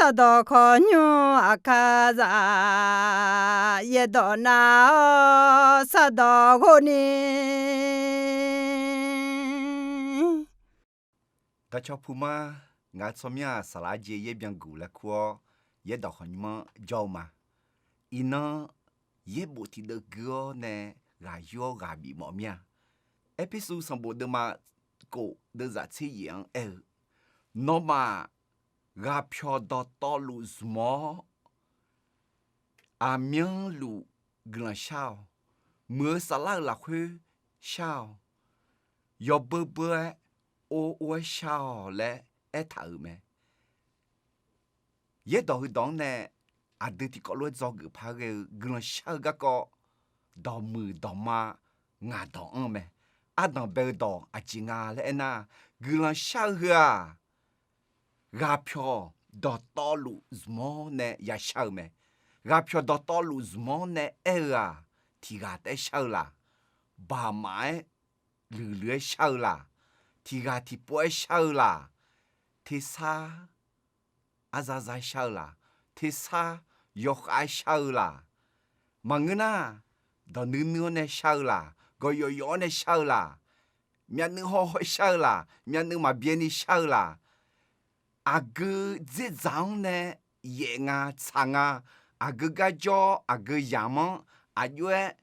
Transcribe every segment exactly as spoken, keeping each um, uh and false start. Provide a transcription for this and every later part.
Sardawq kawqnymr aqkar za, yaerdawq nav-awr sardawq ghov ni. Dawqcawq puq ma, ngaq-eu tsawrmyanr-aq, saqlaq jeq yaer byanguq laer kur-awr, yaerdawq khanqnymr-anr jawr-eu ma. Iqnan, yaerbof tiqdeuv gui-awr nae ghaq yur-awr ghaq bifmawf mir-a. Erpersu sanqbof deuvma kof deuvzaq tser yaef-anr aer-eu, Nawmaf, ghaqpyawq dawqtawvluf zmq-awr, aqmyanluf guiqlanq shar-awq. Muiq-eu saflar-euq lafkhoer shar-awq. Yawbeur beur-aer, or or-aer shar-awq laer aertaq-euq mae. Yaerdawq heudawq-anr nae aqdui tiqkawv lof-aer dzawgeuf par ghae-eu guiqlanq shar-eu garkawv dawqmuiq dawqma ngaq dawq anr-eu mae. Ardanq bae-eu dawq aqjeq nga laer aernar, guiqlanq shar-eu heu-aq, ghaqpyawq dawqtawvluf zmq-awr nae yashar-eu mae. Ghaqpyawq dawqtawvluf zmq-awr nae aer-eu-aq, tiq ghaq taef-aer shar-eu laq? Baqmaf-aer luiqluiq-aer shar-eu laq? Tiq ghaq tiqpov-aer shar-eu laq? Tersar arzar zar-aer shar-eu laq? Tersar yawkhav-aer shar-eu laq? Maqngeur nar, dawq nuir nuir-awr nae shar-eu laq? Gawqyawf yawf-awr nae shar-eu laq? Myavnuiv haw haw-aer shar-eu laq? Myavnuiv maqbyaev ni shar-eu laq? Aqgeu dzerdzaq-anr nae yaef nga, tsaq nga, aqgeu garjawr, aqgeu yamq-anr aqjox-aer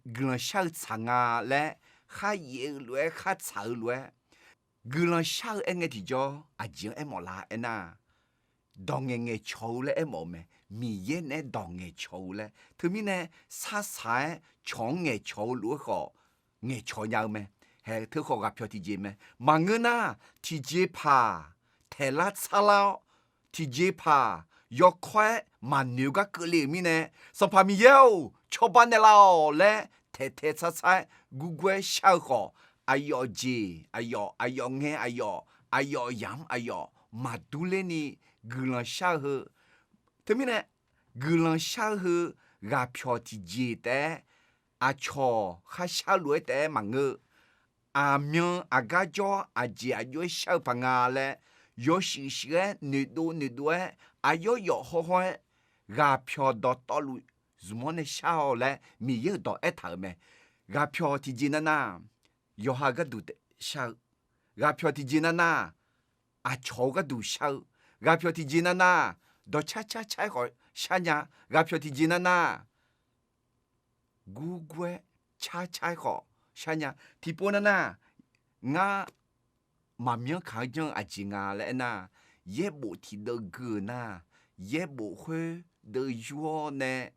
guiqlanq shar-eu tsaq nga laer, khar yaef-eu lof-aer, khar tsaq-eu lof-aer, guiqlanq shar-eu aerngae tiqjawr aqjeq-anr aermawf la aernar, dawq ngaeqngaeq cawq-eu laer aermawf-eu mae. Miqyaer naeq-aer dawq ngaeqcawq-eu laer. Teumirnae, sarsaq-aer cawq-anr ngaeqcawq-eu lof-aer khawf, ngaeqcawq nya-eu mae. Hae, teukhawf ghaqpyawq tiqjeq mae. Maqngeur nar, tiqjeqpaq taeqlar tsarlar-awr, tiqjeqpaq yawkawr-aer maqnoeq-eu gar keuvle-euq mirnae, Sanqpaq Miqyaer-or, cawba naeqlaf-awq laer taeqtaeq tsartsar-aer gurgur-aer shar-eu khawf, aqyawf jeq aqyawf, aqyawf ngae aqyawf, aqyawf yamq-anr aqyawf maqdurler ni guiqlanq shar-eu heu. Teumirnae, guiqlanq shar-eu heu ghaqpyawq tiqjeq taef-aer, aqcawq kharshar lof-aer taef-aer maqngeur-eu, aqmyan aqgar jawr aqjeq aqjox-aer shar-eu paq nga laer, yawshuif shuif-aer noeqdov noeqdov-aer, aqyawf yawf hawr hawr-aer, ghaqpyawq dawqtawvluf zmq-awr nae shar-awq laer Miqyaer-euq dawq aertaq-euq mae. Ghaqpyawq tiqjeq navnav, yawqha gharduq shar-eu. Ghaqpyawq tiqjeq navnav, aqcawq-eu gharduq shar-eu. Ghaqpyawq tiqjeq navnav, dawqcar car car-aer khawf shar nya. Ghaqpyawq tiqjeq navnav, gurgur-aer car car-aer khawf shar nya. Tiqpov navnav, ngar maqmyanr kaq-anr janr-eu aqjeq nga laer aernar, yaerbof tiqdeuv gui-euq nar, yaerbof khoerdeuv yur-awr nae,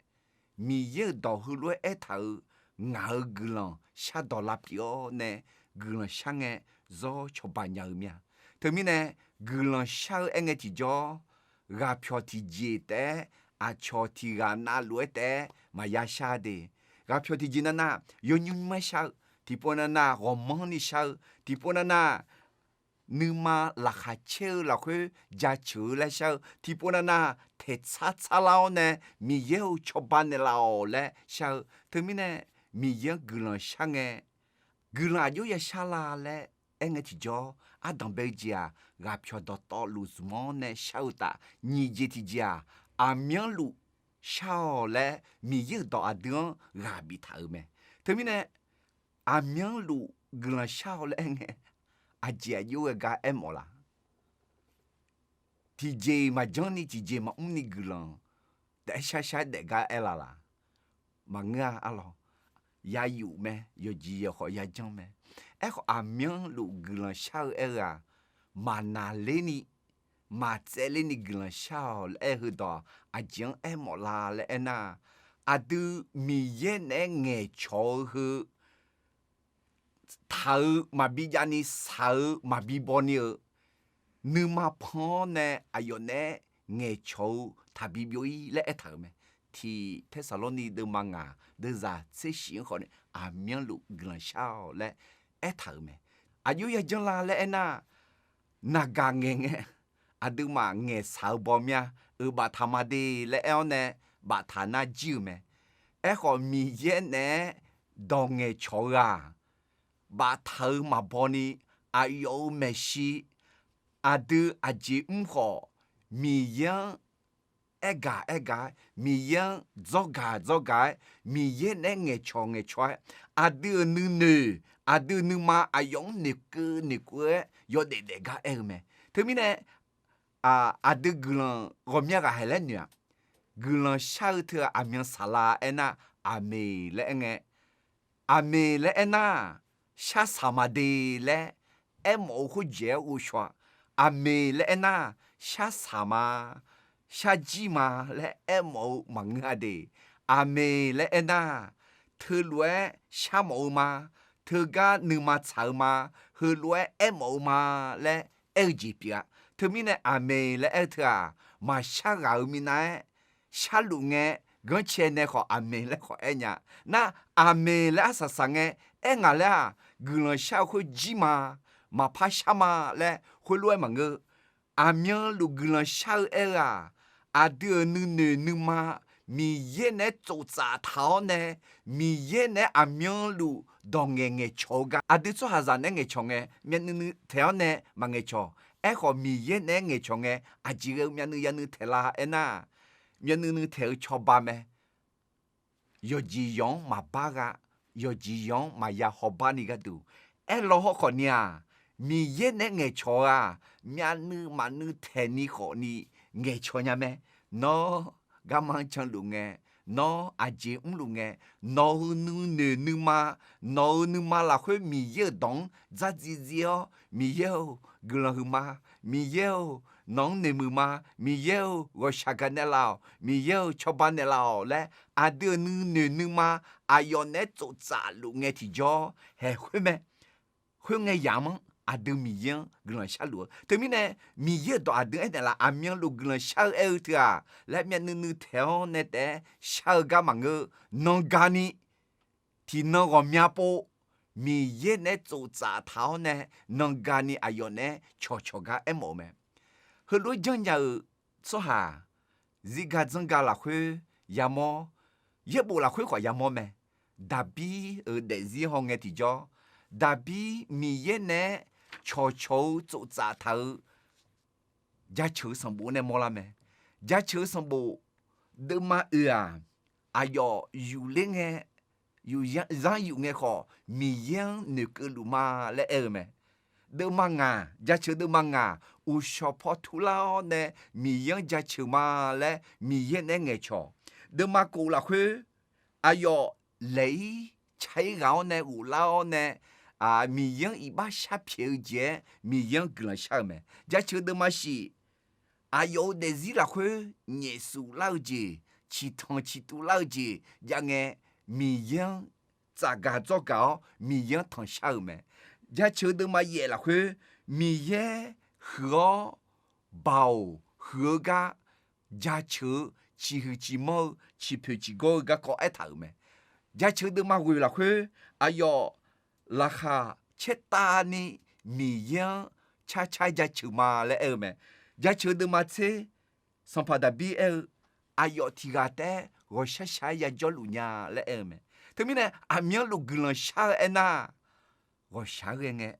Miqyaer-euq dawq heulof-aer aertaq-euq ngaq-euq guiqlanq shardawq lavpyeuf-awr nae, guiqlanq shar ngae zawr cawba nya-eu mir-a. Teumirnae, guiqlanq shar-eu aerngae tiqjawr, ghaqpyawq tiqjeq taef-aer, aqcawq tiq ghaq navluf-aer taef-aer maqya shar de. Ghaqpyawq tiqjeq navnav yawnymr nymr-aer shar-eu, tiqpov navnav ghawqmanrni shar-eu, tiqpov navnav nuima laqkhaq caer-eu lafkhoer jaceuq-eu laer shar-eu, tiqpov navnav taeqtsar tsarlar-awr nae Miqyaer-euq cawba naeqlaf-awq laer shar-eu. Teumirnae, Miqyaer-anr guiqlanq shar ngae, guiqlanq aqjox ya shar la laer aerngae tiqjawr, ardanq bae-eu jeq-aq, ghaqpyawq dawqtawvluf zmq-awr nae shar-eu taf. Nyiq jeq tiqjeq-aq, aqmyanluf shar-awq laer Miqyaer-euq dawq aqdui-anr ghaq biftaq-euq mae. Teumirnae, aqmyanluf guiqlanq shar-awq laer aerngae, aqjeq aqjox ghae gar aermawf la? Tiqjeq-iq maqjanr ni tiqjeq maqmr ni guiqlanq daef shar shar-aer daef gar aer la laq? Maqngeur-a arlawq. Yayuf mae, yawqjeq yawqkhawf yajanr mae. Aerkhawf, aqmyanluf guiqlanq shar-eu aer-eu-aq, maqnaqler ni, maqtsaevler ni guiqlanq shar-awq laer aer-eu heudawq aqjeq-anr aermawf la laer aernar, aqdui Miqyaer naeq-aer ngaeqcawq-eu heu taq-eu maqbi jav ni, shaq-eu maqbi baw ni-euq, nuima pan-awr nae aqyawf naeq-aer ngaeqcawq-eu taqbi byov-ir laer aertaq-euq mae. Tiq Tersaqlorni deuvma ngaq deuvzaq tser shif-anr khawf ni, aqmyanluf guiqlanq shar-awq laer aertaq-euq mae. Aqjox yajanr la laer aernar, naqgaq ngaeqngae aqduimaf ngaeqshaq-eu baw mir-a. Euq baftaq ma de laer aer-awr nae baftaq nar jir-euq mae. Aerkhawf, Miqyaer naeq-aer dawq ngaeqcawq-eu-aq, baftaq-eu maqbaw ni, aqyawf-euq maeqshi aqdui aqjeq mr khawf, Miqyaer-anr aergaq aergaq-aer, Miqyaer-anr dzawrgaq dzawrgaq-aer, Miqyaer naeq-aer ngaeqcawq ngaeqcawq-aer, aqdui-euq nuinoeq, aqdui-euq nuima aqyawf-anr noeqkeuv noeqkeuv-aer yawdaef daef gar aer-eu mae. Teumirnae, aqdui guiqlanq ghawqmya ghaq haeq laer noeq-aq, guiqlanq shar-eu teu-aq aqmyan saqlaq aernar, aqmeq laer aer ngae, aqmeq laer aernar, shar saq ma de laer aermawf-eu khoerjeq-aer ghovshaw-a. Aqmeq laer aernar, shar saq ma, shar jir ma laer aermawf-eu maqngeur-a de. Aqmeq laer aernar, teulof-aer sharmawf-eu ma, teugar nuima tsaq-eu ma, heulof-aer aermawf-eu ma laer aer-eu jeq pyeuf-a. Teumirnae aqmeq laer aer-eu teu-aq, maqshar ghaq-euq minav-aer sharluf ngae, ganrcae nae khawf aqmeq laer khawf aer nya. Nar, aqmeq laer arsaq saq ngae aer ngaq laer-aq, guiqlanq shar-eu khoer jir ma, maqpar shar ma laer khoerlof-aer maqngeur. Aqmyanluf guiqlanq shar-eu aer-eu-aq, aqdui-euq nuinoeq nuima Miqyaer naeq-aer tsoftsaf taq-awr nae, Miqyaer naeq-aer aqmyanluf dawq ngaeq ngaeqcawq-eu gar, aqdui tsawrhaqzaq naeq-aer ngaeqcawq ngae, myavnuiv nuiv taeq-awr nae maqngaeqcawq. Aerkhawf, Miqyaer naeq-aer ngaeqcawq ngae, aqjeq ghae-eu myavnuiv yavnuiv taeq la aernar, myavnuiv nuiv taeq-eu cawba mae. Yawqjeq yawq-anr maqbar gha, yawqjeq yawq-anr maqya hawbar ni gharduq aerlaw hawkhawf ni-aq, Miqyaer naeq-aer ngaeqcawq-eu-aq, myavnuiv maqnuiv taeq ni khawf ni ngaeqcawq nya mae. Nawr garma-anr canluf ngae, nawr aqjeq mrluf ngae, nawq-euq nuinoeq nuima, nawq-euq nuima lafkhoer Miqyaer-euq dawq-anr dzardziv dziv-awr, Miqyaer-or, guiqlanq huiqma, Miqyaer-or, nawq-anr noeqmuiq ma, Miqyaer-or, ghawqshaq gaq naeqlaf-awq, Miqyaer-or, cawba naeqlaf-awq laer, aqdui-euq nuinoeq nuima aqyawf naeq-aer tsoftsaf luf ngae tiqjawr haeq khoer mae. Khoerngae yamq-anr aqdui Miqyaer-anr guiqlanq sharluf-eu. Teumirnae, Miqyaer-euq dawq aqdui aernaeq laf, aqmyanluf guiqlanq shar-eu aer-eu teu-aq laer, myavnuiv nuiv taeq-awr nae taef-aer shar-eu gar maqngeur. Nanqgani, tiqnan ghawqmya pov, Miqyaer naeq-aer tsoftsaf taq-awr nae, nanqgani aqyawf naeq-aer cawqcawq gar aermawf-eu mae. Heulof-aer janrnya-euq tsawrhaq, zirga dzanrga lafkhoer yamawr, yaerbof lafkhoer khawf yamawr mae. Daqbir-euq daefzir hawngae tiqjawr, Daqbir Miqyaer naeq-aer cawqcawq-eu tsoftsaf taq-eu jaceuq-eu sanqbof nae mawrlar mae. Jaceuq-eu sanqbof deuvma oeq-aq, aqyawf yufler ngae, yufzanr yuf ngae khawf, Miqyaer-anr noeqkeuv luf ma laer aer-eu mae. Deuvma ngaq, jaceuq deuvma ngaq, uqshawq paw turlar-awr nae Miqyaer-anr jaceuq ma laer Miqyaer naeq-aer ngaeqcawq. Deuvma kof lafkhoer aqyawf laeq-ir ca-ir ghaq-awr nae ghoflar-awr nae, Miqyaer-anr iqbax sharpyaeq-eu jeq-aer Miqyaer-anr guiqlanq shar-eu mae. Jaceuq deuvma shif, aqyawf-euq daefzir lafkhoer nyaef suflar-eu jeq, ciqtanq ciqtuv lar-eu jeq jav ngae, Miqyaer-anr tsafgaq dzawrgaq-awr Miqyaer-anr tanqshar-euq mae. Jaceuq deuvma yaef lafkhoer, Miqyaer huiq-awr, Baoq huiq-eu gar jaceuq-eu, ciqhuiq ciqmanr-eu, ciqpoeq ciqgawr-eu garkawv aertaq-euq mae. Jaceuq deuvma ghoeq lafkhoer, aqyawf laqkhaq caertavni Miqyaer-anr carcar jaceuq ma laer aer-eu mae. Jaceuq deuvma tser, sanqpaq Daqbir aer-eu, aqyawf tiq ghaq taef-aer ghawqshaq shaq-aer yajawrluf nya laer aer-eu mae. Teumirnae aqmyanluf guiqlanq shar-eu aernar, ghawqshaq-aer ghae ngae,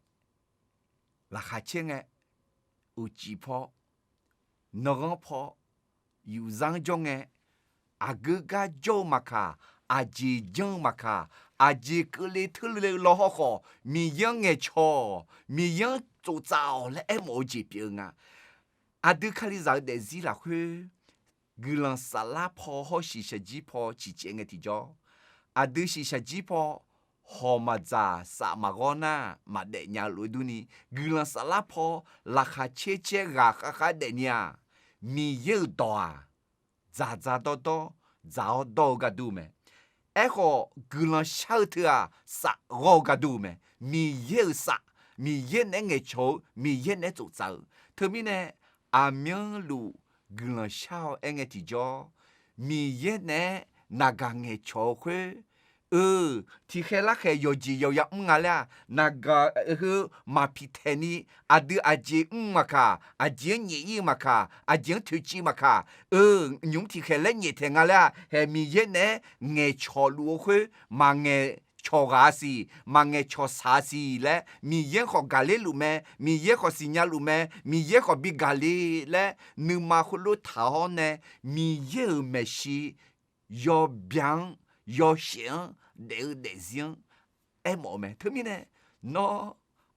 laqkhaq caer ngae, uqcif paw, nanqghanr paw, yufzanr jawr ngae, aqgeu gar jawr-eu maqkaq, aqjeq janr-eu maqkaq, aqjeq keuvle teurle law hawkhawf, Miqyaer-anr ngaeqcawq-awq, Miqyaer-anr tsoftsaf-awq laer aermawf-eu jeq pyeuf-eu nga. Aqdui Kalizaq-eu daefzir lafkhoer, guiqlanq saflar paw hawr shiqshaq jir paw ciqcaev ngae tiqjawr, aqdui shiqshaq jir paw hawq maqdzaq saf maqghawr nar maqdaef nya-eu lof-aer durni, guiqlanq saflar paw laqkhaq caer caer ghaq khav khav daefni-aq, Miqyaer-euq dawq-aq, dzaqdzaq dawrdawr, dzaq-awr dawr-eu gar dur mae. Aerkhawf, guiqlanq shar-eu teu-aq, saf ghawr-eu gar dur-eu mae. Miqyaer-euq saf, Miqyaer naeq-aer ngaeqcawq-eu, Miqyaer naeq-aer tsoftsaf-eu. Teumirnae, aqmyanluf guiqlanq shar-awr aer ngae tiqjawr, Miqyaer naeq-aer naqgaq ngaeqcawq-eu khoer, eu, tiqkhaeq larkhaeq yawqjeq yawqya mr nga laer-aq, naqgaq heu maqpiq taeqni, aqdui aqjeq mr maqkaq, aqjeq-anr nyaef ir-eu maqkaq, aqjeq-anr toeqciv maqkaq, eu, nymq-mr tiqkhaeq laer nyaef taeq nga laer-aq, haeq Miqyaer naeq-aer ngaeqcawq luf-eu khoer, maqngaeq cawq ghaq-a siq, maqngaeq cawq saq-a siq laer, Miqyaer khawf gaqler luf mae, Miqyaer khawf siqnya luf mae, Miqyaer khawf bi gaqle laer nuima khoerlof taq-awr nae, Miqyaer-euq maeqshi yawbya-anr, yawshaef-anr, daef-eu daefzir-anr aermawf-eu mae. Teumirnae, nawr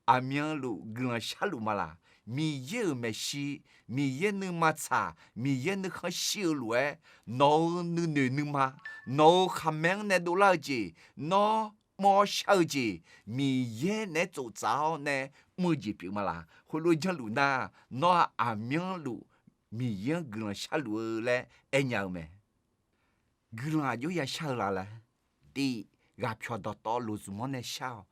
aqmyanluf guiqlanq sharluf ma laq? Miqyaer-euq maeqshi, Miqyaer nuima tsaq, Miqyaer nuikhanr shir-eu lof-aer, nawq-euq nuinoeq nuima, nawq-euq khaqmae-anr nae dovlar-eu jeq, nawr mr-awr shar-eu jeq, Miqyaer naeq-aer tsoftsaf-awr nae mr-eu jeq pyeuf ma laq? Khoerlof janrluf nar, nawr-aq aqmyanluf Miqyaer-anr guiqlanq sharluf-eu laer aernya-eu mae. Guiqlanq aqjox ya shar-eu la laer, tiq, ghaqpyawq dawqtawvluf zmq-anr nae shar-awq.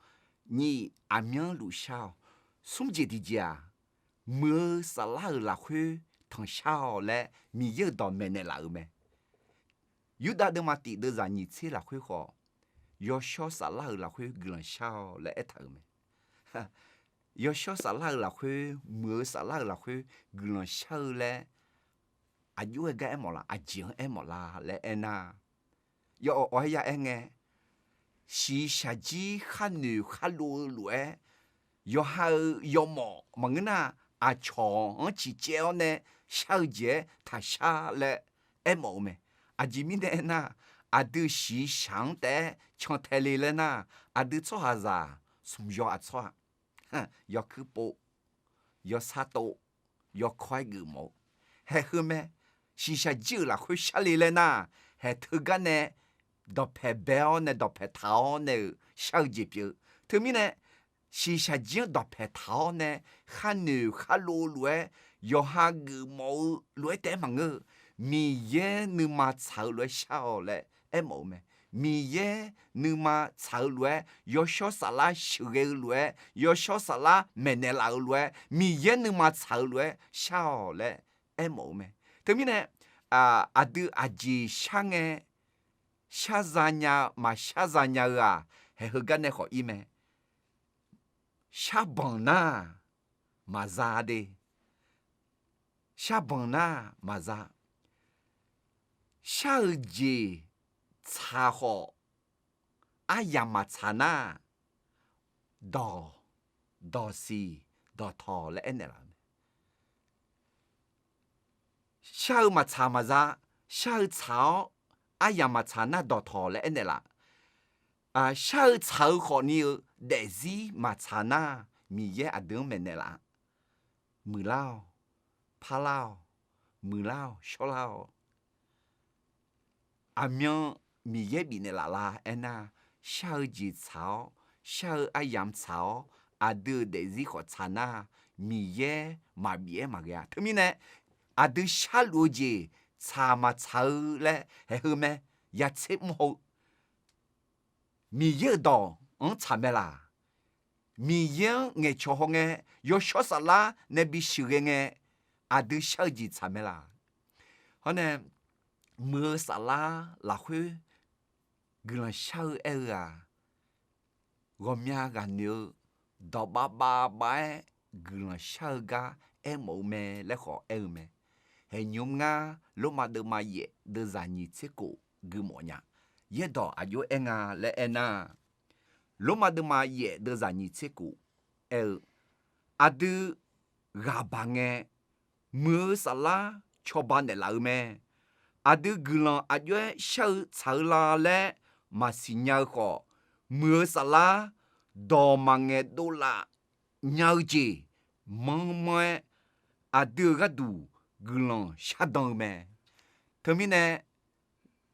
Nyiq, aqmyanluf shar-awq. Smr jeq tiqjeq-aq, muiq-eu saflar-euq lafkhoer tanqshar-awq laer Miqyaer-euq dawq maeqnaeq laf-euq mae. Yurdav deuvma tiq deuvzaq nyiq tser lafkhoer khawf, yawshawr saflar-euq lafkhoer guiqlanq shar-awq laer aertaq-euq mae. Yawshawr saflar-euq lafkhoer, muiq-eu saflar-euq lafkhoer guiqlanq shar-eu laer aqjox-aer gar aermawf la? Aqjeq-anr aermawf la laer aernar, yawawq awq-aer ya aer ngae, shiqshaq jir khar noeq khar lov-eu lof-aer, yawqha-euq yawmawf maqngeur nar, aqcawq-anr ciqcaev-awr nae shar-eu jeq-aer taqshar laer aermawf-eu mae. Aqjeq mirnae aernar, aqdui shiqshaq-anr taef-aer cantae le laer nar, aqdui tsawrhaqzaq smq yaw aqtsawr-aq, yawkuir pov, yawsar tov, yawkawr-aer geufmawf-eu haeq heu mae. Shiqshaq jir-euq lafkhoer shar le laer nar, haeq teugar nae dawqpaeq bae-awr nae dawqpaeq taq-awr nae-euq shar-eu jeq pyeuf-eu. Teumirnae, shiqshaq jir-anr dawqpaeq taq-awr nae khar noeq khar lov-eu lof-aer, yawqha geufmawf-eu lof-aer taef-aer maqngeur-eu, Miqyaer nuima tsaq-eu lof-aer shar-awq laer aermawf-eu mae. Miqyaer nuima tsaq-eu lof-aer, yawshawr saflar sheuqghae-eu lof-aer, yawshawr saflar maeqnaeq laf-eu lof-aer, Miqyaer nuima tsaq-eu lof-aer shar-awq laer aermawf-eu mae. Teumirnae, aqdui aqjeq shar ngae, shar zanya-eu maqshar zanya-eu-aq, haeq heugar nae khawf ir mae. Sharbanq nar maqza de. Sharbanq nar maqza. Shar-eu jeq tsaq khawf, aryamq maqtsaq nar, dawq, dawqsiq, dawqtawq laer aernaeq laf-eu mae. Shar-eu maqtsaq maqza, shar-eu tsaq-awr aryamq maqtsaq nar dawqtawq laer aernaeq laf. Shar-eu tsaq-eu khawfni-eu daefzir maqtsaq nar, Miqyaer aqdui-anr maeqnaeq laf-a. Muiqlar-awq, parlar-awq, muiqlar-awq, shawrlar-awq. Aqmyan Miqyaer bifnaeq laf la aernar, shar-eu jeq tsaq-awr, shar-eu aryamq tsaq-awr, aqdui-euq daefzir khawf tsaq nar, Miqyaer maqbif-aer maqghae-a. Teumirnae, aqdui sharluf-eu jeq tsaq maqtsaq-eu laer haeq heu mae, ya tser mr haw-eu Miqyaer-euq dawq-anr tsaq mae laq? Miqyaer-anr ngaeqcawq haw ngae, yawshawr saflar nae bisheuqghae ngae, aqdui shar-eu jeq tsaq mae laq? Hawr nae, muiq-eu saflar lafkhoer guiqlanq shar-eu aer-eu-aq, ghawqmya ghaq noeq-eu dawqbav bavbav-aer guiqlanq shar-eu gar aermawf-eu mae laer khawf aer-eu mae. Haeq nymr ngar Lormav deuvma yaef deuvzaq nyiq tser kof gui mawf nya. Yaerdawq aqjox aer nga laer aernar, Lormav deuvma yaef deuvzaq nyiq tser kof aer-eu, aqdui ghaq baq ngae, muiq-eu saflar cawba naeqlaf-eu mae. Aqdui guiqlanq aqjox-aer shar-eu tsaq-eu la laer maqsiq nya-eu khawf, muiq-eu saflar dawq maqngaeq dovlaf nya-eu jeq manrmanr-aer, aqdui-euq gharduq guiqlanq shardan-eu mae. Teumirnae,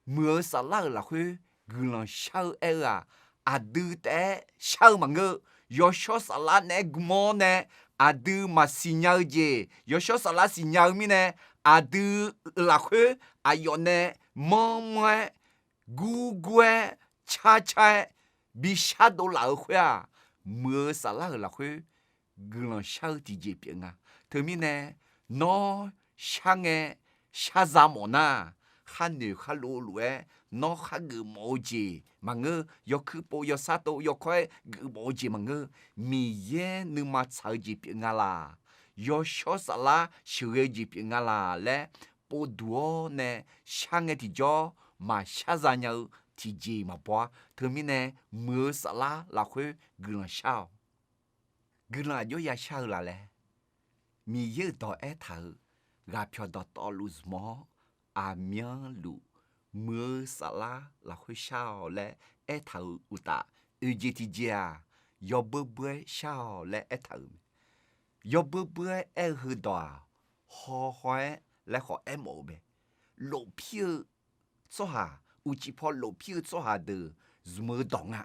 muiq-eu saflar-euq lafkhoer guiqlanq shar-eu aer-eu-aq, aqdui taef-aer shar-eu maqngeur-eu, yawshawr saflar naeq-aer gm-awr nae, aqdui maqsiq nya-eu jeq yawshawr saflar siqnya-eu mirnae, aqdui lafkhoer aqyawf nae manrmanr-aer, gurgur-aer, carcar-aer bishar dovlaf-eu khoer-aq, muiq-eu saflar-euq lafkhoer guiqlanq shar-eu tiqjeq pyeuf nga. Teumirnae, nawr shar ngae, shar za mawf nar, khar noeq khar lov lof-aer nawr khar geufmawf-eu jeq maqngeur, yawkuir pov yawsar tov yawkawr-aer geufmawf-eu jeq maqngeur, Miqyaer nuima tsaq-eu jeq pyeuf nga laq, yawshawr saflar sheuqghae-eu jeq pyeuf nga laq laer povduq-awr nae shar ngae tiqjawr maqshar za nya-eu tiqjeq-iq maqbaw-ar. Teumirnae muiq-eu saflar lafkhoer guiqlanq shar-awq. Guiqlanq aqjox ya shar-eu laf laer Miqyaer-euq dawq aertaq-euq ghaqpyawq dawqtawvluf zmq-awr, aqmyanluf muiq-eu saflar lafkhoer shar-awq laer aertaq-euq uqtaf, oeq jeq tiqjeq-aq, yawbeur beur-aer shar-awq laer aertaq-euq mae. Yawbeur beur-aer aer-eu heudawq-aq, hawhaw-aer laer khawf aermawf-eu mae. Lofpir-eu tsawrhaq, uqcif paw lofpir-eu tsawrhaq deuq zmq-eu dawq nga.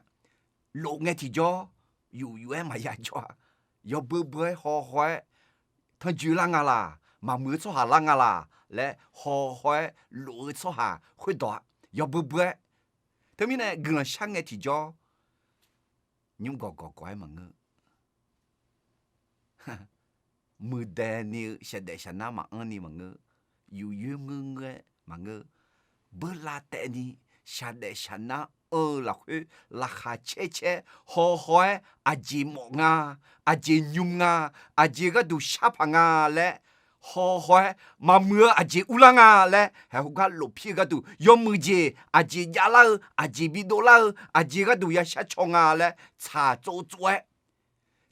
Lof ngae tiqjawr, yuf yuf-aer maqya jawr-a. Yawbeur beur-aer hawhaw-aer tanrjoe lar nga laq, maqmuiq-eu tsawrhaq lar nga laq laer hawhaw-aer lof-eu tsawrhaq khoerdawq-a. Yawbeur beur-aer. Teumirnae guiqlanq shar ngae tiqjawr, nymr gawq gawq gawq-aer maqngeur. Muiqdaeq ni-eu shaqdaef shaqnar maqanr ni maqngeur. Yuf yoer ngeur ngeur-aer maqngeur. Beurlav taev ni shaqdaef shaqnar anr-eu lafkhoer laqkhaq caer caer hawhaw-aer aqjeq mawf nga, aqjeq nymr nga, aqjeq gharduq shar paq nga laer hawhaw-aer maqmuiq-eu aqjeq urlar nga laer haeqhawr gar lofpir-eu gharduq yawmuiq jeq aqjeq javlar-eu aqjeq bidov lar-eu aqjeq gharduq ya shar caw nga laer tsaq tsov tsov-aer.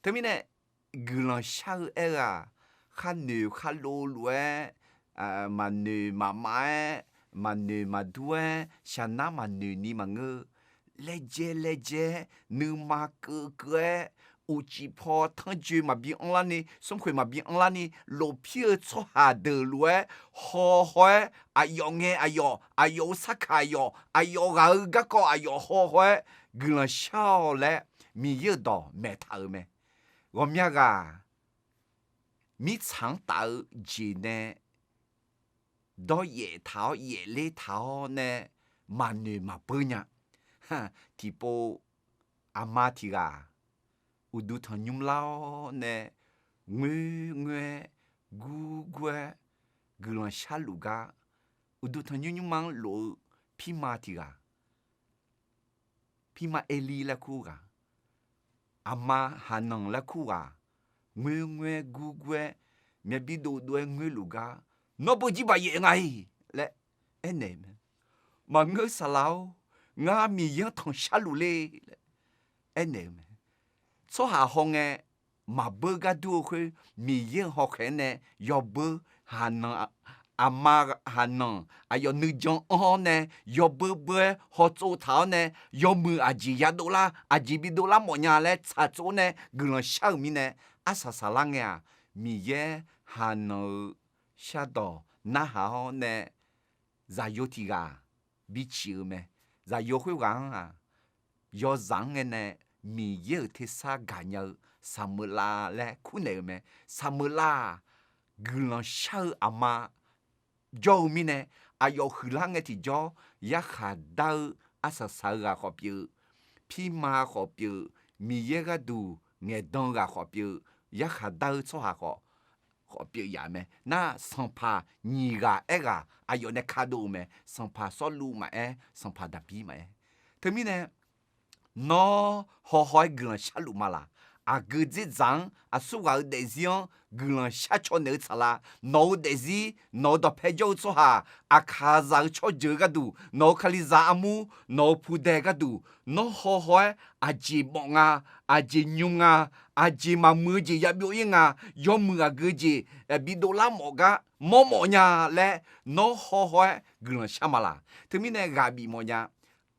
Teumirnae guiqlanq shar-eu aer-eu-aq, khar noeq khar lov lof-aer, maqnoeq maqmav-aer, maqnoeq maqdur-aer shaqnar maqnoeq ni maqngeur. Laejae laejae-aer nuima keuv keuv-aer uqcif paw tanrjoe maqbi anrlar ni smrkhoeq maqbi anrlar ni lofpir-eu tsawrhaq deuq lof-aer hawhaw-aer aqyawf ngae aqyawf, aqyawf-euq sarkaq aqyawf, aqyawf ghaq-eu garkawv aqyawf hawhaw-aer guiqlanq shar-awq laer Miqyaer-euq dawq maeqtaq-euq mae. Ghawqmya ghaq mirtsaq-anr taf-eu jeq nae dawryaef taq-awr yaefler taq-awr nae maqnoeq maqbeur nya. Tiqpov aqma tiq ghaq uqduq tanqnymr lar-awr nae ngoerngoer-aer gurgur-aer guiqlanq sharluf gar uqduq tanqnymr nymrma-anr lof-eu pirma tiq ghaq, pirma Erli laer kur ghaq, aqma Haqnanq laer kur ghaq, ngoerngoer-aer gurgur-aer myavbi dovdov-aer ngoerluf gar, Nawr beu jirbaq yaef nga-iq laer aernaeq-eu mae. Maqngeur saqlaq-or, ngar Miqyaer-anr tanqshar luf le laer aernaeq-eu mae. Tsawrhaq hawngae maqbeur gar dur-eu khoer, Miqyaer-euq hawkhaeq-anr nae yawbeur Haqnanq, aqma Haqnanq aqyawf nuijan anr-awr nae yawbeur beur-aer hawtsov taq-awr nae yawmuiq aqjeq yadov lar, aqjeq bidov lar mawf nya laer tsaqtsov-awr nae guiqlanq shar-euq mirnae, arsaq saqlar ngae-aq, Miqyaer Haqnanq-euq shardawq narhaq-awr nae zaqyo tiq ghaq biciq-eu mae. Zaqyo khoerghaq-anr-aq, yawzaq-anr ngae nae Miqyaer-euq tersar gaqnya-eu Saqmeuqlav laer kurnaeq-eu mae. Saqmeuqlav-aq, guiqlanq shar-eu aqma jawr-eu mirnae, aqyawf huiqlar ngae tiqjawr yarkhaq dar-eu arsaq saq-eu ghaq khawf pyeuf, pirma khawf pyeuf, Miqyaer gharduq ngaeqdan-eu ghaq khawf pyeuf, yarkhaq dar-eu tsawrhaq khawf khawf pyeuf yaf mae. Nar sanqpaq nyiq ghaq aerghaq aqyawf nae kadov-eu mae. Sanqpaq Sawrluv maqaer, sanqpaq Daqbir maqaer. Teumirnae, nawr hawhaw-aer guiqlanq sharluf ma laq? Aqgeu dzerdzaq-anr, aqsurghaq-euq daefzir-anr guiqlanq shar caw naeq-eu tsaqlaq. Nawq-euq daefzir, nawq-euq dawqpae jawr-eu tsawrhaq, aqkaqzaq-eu tsawrjeuq-eu gharduq, nawq-euq kalizaq armur, nawq-euq pudae gharduq, nawr hawhaw-aer aqjeq mawf nga, aqjeq nymr nga, aqjeq maqmuiq-eu jeq yabyov ir nga, yawmuiq aqgeu jeq bidov lar mawf gar mawrmawf nya laer nawr hawhaw-aer guiqlanq shar ma laq? Teumirnae ghaq bif mawf nya.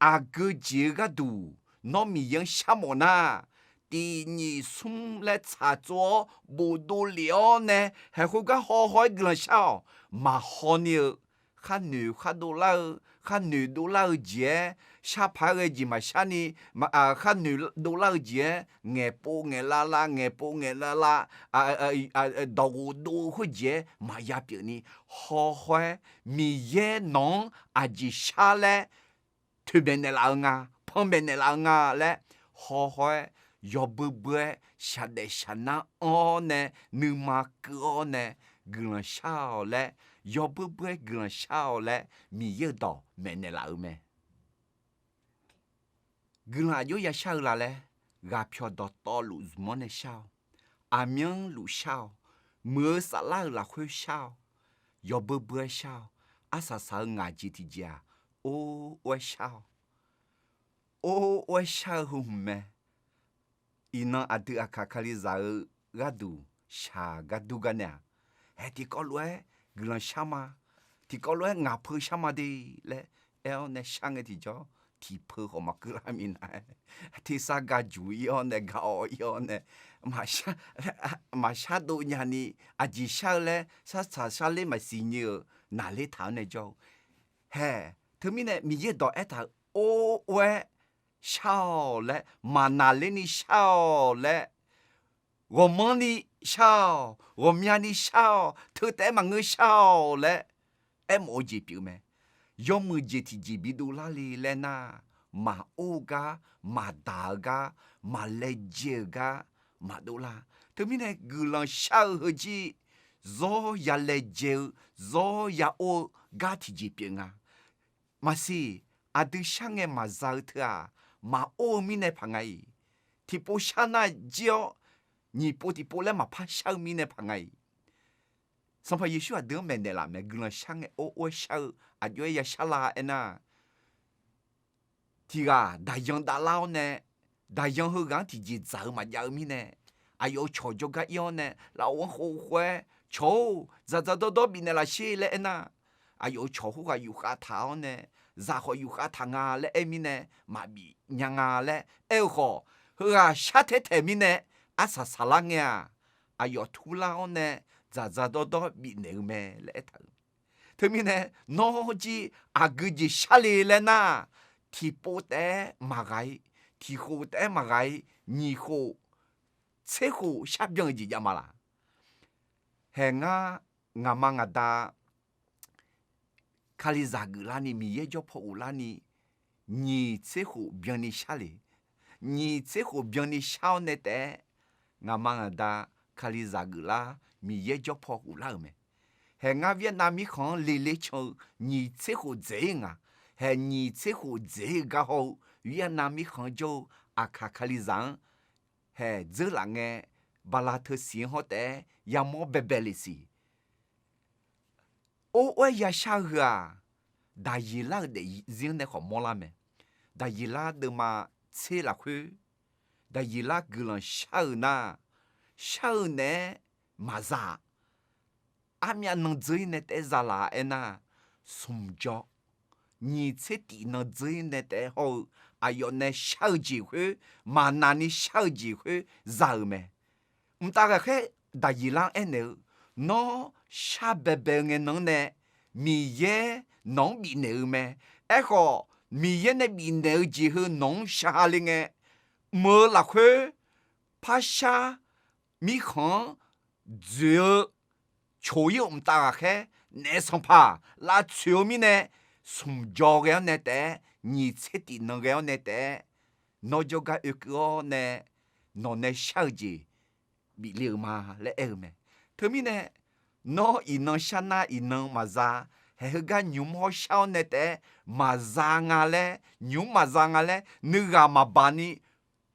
Aqgeu jeq-eu gharduq nawr Miqyaer-anr shar mawf nar, tiq nyiq smr laer tsaqtsov-awr bofdov lef-awr nae haeq khoergar hawhaw-aer guiqlanq shar-awq. Maqhaw ni-eu, khar noeq khar dovlar-eu, khar noeq dovlar-eu jeq-aer shar paq-aer ghae jeq maqshar ni, khar noeq dovlar-eu jeq-aer ngaeqpov ngaeqlav lav, ngaeqpov ngaeqlav lav, dawq ghofdov-eu khoerjeq-aer maqya pyeuf ni, hawhaw-aer Miqyaer nawq-anr aqjeq shar laer toeqmaeq naeqlaf-eu nga, panmaeq naeqlaf-eu nga laer hawhaw-aer yawbeu beu-aer shaqdaef shaqnar anr-awr nae nuima keuv-awr nae guiqlanq shar-awq laer, yawbeu beu-aer guiqlanq shar-awq laer Miqyaer-euq dawq maeqnaeq laf-eu mae. Guiqlanq aqjox ya shar-eu la laer, ghaqpyawq dawqtawvluf zmq-anr nae shar-awq. Aqmyanluf shar-awq. Muiq-eu saflar-euq lafkhoer shar-awq. Yawbeu beu-aer shar-awq. Arsaq saq-eu ngaq jeq tiqjeq-aq, or or-aer shar-awq. or-aer shar-eu heu hmq mae. Iqnan aqdui aqkaq Kalizaq-eu gharduq shaq gar dur gar nae-aq, hae tiqkawv lof-aer guiqlanq shar ma, tiqkawv lof-aer ngaq peu shar ma de laer aer-awr nae shar ngae tiqjawr, tiqpeu khawf maqkeuv lar minav-aer, tersar ga juq ir-awr nae ga awv ir-awr nae, maqshar dov nyani aqjeq shar-eu laer shartsaq sharler maqsiq nyi-euq naqler taq-anr nae jawr-eu. Hae, teumirnae Miqyaer dawq aertaq-euq or-aer shar-awq laer, maqnaqlerni shar-awq laer, ghawqmanrni shar-awq, ghawqmyani shar-awq, teu taef-aer maqngeur shar-awq laer aermawf-eu jeq pyeuf mae. Yawmuiq jeq tiqjeq bidov lar le laer nar, maqor-eu gar, maqdaq-eu gar, maqlaejae-euq gar maqdov lar. Teumirnae guiqlanq shar-eu heujir, zawr ya laejae-eu, zawr ya or-eu gar tiqjeq pyeuf nga. Maqsiq, aqdui shar ngae maqza-eu teu-aq, maqor-eu mirnae paq nga-iq. Tiqpov shar nar jir-awr, nyiq pov tiqpov laer maqpar shar-eu mirnae paq nga-iq. Sanqpaq Yeqsur aqdui-anr maeqnaeq laf mae, guiqlanq shar ngae or-aer shar-eu aqjox-aer ya shar la aernar, tiq ghaq daqyan davlar-awr nae, daqyan heughaq-anr tiqjeq dzaq-eu maqjav-eu mirnae, aqyawf-euq cawq jawrgar ir-awr nae lafov-anr khov khof-aer, Cawq-or, dzaqdzaq dawrdawr bifnaeq laf sher laer aernar, aqyawf-euq cawq khoerghaq yufkhav taq-awr nae, zaq khawf yufkhav taq nga laer aer mirnae, maqbif nya nga laer aer-eu khawf, heughaq shar taer taeq mirnae arsaq saqlar ngae-aq, aqyawf turlar-awr nae dzaqdzaq dawrdawr bifnaeq-eu mae laer aertaq-euq. Teumirnae, nawr jir aqgeu jeq shar le laer nar, tiqpov taef-aer maqghaq-ir, tiqkhof taef-aer maqghaq-ir, nyiq khof, tser khof shar byan-eu jeq jav ma laq. Hae ngar, ngaqma ngaqda Kalizaq geuflarni, Miqyaer jawr paw ghoflarni, nyiq tser khof byanni shar le. Nyiq tser khof byanni shar-awr nae taef-aer, ngaqma ngaqda Kalizaq geuflar, Miqyaer jawr paw ghoflar-euq mae. Hae ngar Vietnam mirkhanq-anr leler can-eu nyiq tser khof dzaeq-ir nga. Hae nyiq tser khof dzaeq-ir-eu gar hawr-eu Vietnam mirkhanq-anr jawr-eu Aqkaq Kalizaq-anr hae dzeurlaf ngae, bala teusiq-anr hawr taef-aer yamawr baebae le siq. Or-aer yashar-eu heu-aq, Daqyeqlar-euq daefzir-anr nae khawf mawrlar mae. Daqyeqlar deuvma tser lafkhoer, Daqyeqlar guiqlanq shar-eu nar, shar-eu naeq-aer maqza-aq, armyav nan dzeur-ir nae taef-aer zalaf aernar, smq jawr, nyiq tser tif nan dzeur-ir nae taef-aer hawr-eu, aqyawf nae shar-eu jeq khoer, maqnavni shar-eu jeq khoer za-euq mae. Mqtav ghaqkhaer Daqyeqlar-anr aernaeq-eu, Nawr shar baebae-eu ngae nan-anr nae, Miqyaer nawq-anr bifnaeq-eu mae. Aerkhawf, Miqyaer nae bifnaeq-eu jeq heu nawq-anr shaqha le ngae, mq-eu lafkhoer parshar mirkhanq-anr dzoeq-eu coq-ir-euq mqtav ghaqkhaer, naef sanqpaq lavtsoeq-eu mirnae, smq jawr ghae-awr nae taef-aer, nyiq tser tif nan ghae-awr nae taef-aer, nawr jawrgar oekeuv-awr nae, nawq nae shar-eu jeq bif le-euq ma laer aer-eu mae. Teumirnae, nawr iqnan shar nar iqnan maqza, hae heugar nymq-mr hawr shar-awr nae taef-aer maqza nga laer, nymq-mr maqza nga laer nuighaq maqbaq ni,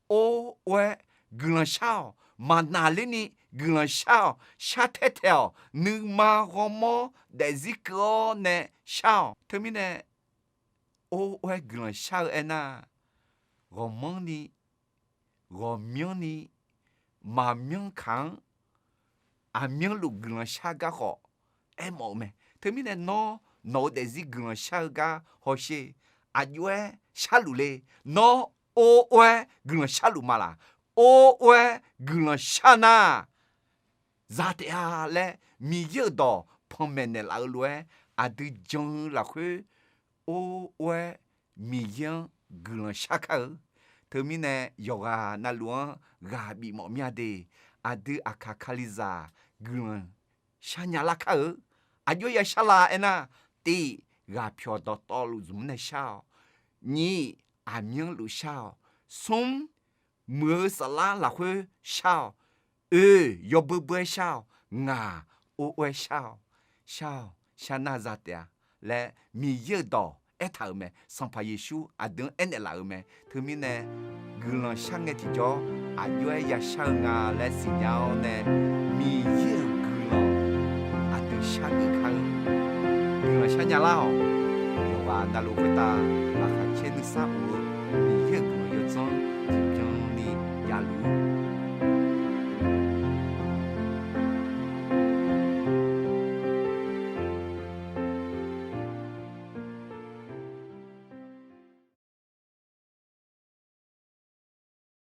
or-aer guiqlanq shar-awq, maqnaqlerni guiqlanq shar-awq, shar taer taeq-awq, nuima ghawrmawr daefzir keuv-awr nae shar-awq. Teumirnae, or-aer guiqlanq shar-eu aernar, ghawqmanrni, ghawqmyanrni, maqmyanr kaq-anr aqmyanluf guiqlanq shar gar khawf aermawf-eu mae. Teumirnae nawr, nawq-eu daefzir guiqlanq shar-eu gar hawsher, aqjox-aer sharluf le. Nawr or-aer guiqlanq sharluf ma laq. Or-aer guiqlanq shar nar, za taef-a laer Miqyaer-euq dawq panmaeq naeqlaf-eu lof-aer, aqdui jan-eu lafkhoer or-aer Miqyaer-anr guiqlanq shar kar-eu. Teumirnae yawqghaq navluf-anr ghaq bifmawf mir-a de, aqdui Aqkaq Kalizaq guiqlanq sharnya lar kar-eu. Aqjox-aer ya shar la aernar, tif, ghaqpyawq dawqtawvluf zmq-anr nae shar-awq. Nyiq, aqmyanluf shar-awq. Smr, muiq-eu saflar lafkhoer shar-awq. Oe, yawbeu beu-aer shar-awq. Ngaq, or-aer shar-awq. Shar-awq, shar nar za taef-a laer Miqyaer-euq dawq aertaq-euq mae. Sanqpaq Yeqsur aqdui-anr aernaeq laf-euq mae. Teumirnae, guiqlanq shar ngae tiqjawr aqjox-aer ya shar-eu nga laer siqnya-awr nae, Miqyaer-euq guiqlanq aqdui shargeuf kar-eu. Guiqlanq sharnya lar-awq. Yawqghaq navluf khoertav laqkhaq caer nuisar of-eu Miqyaer-euq Aqyawf-anr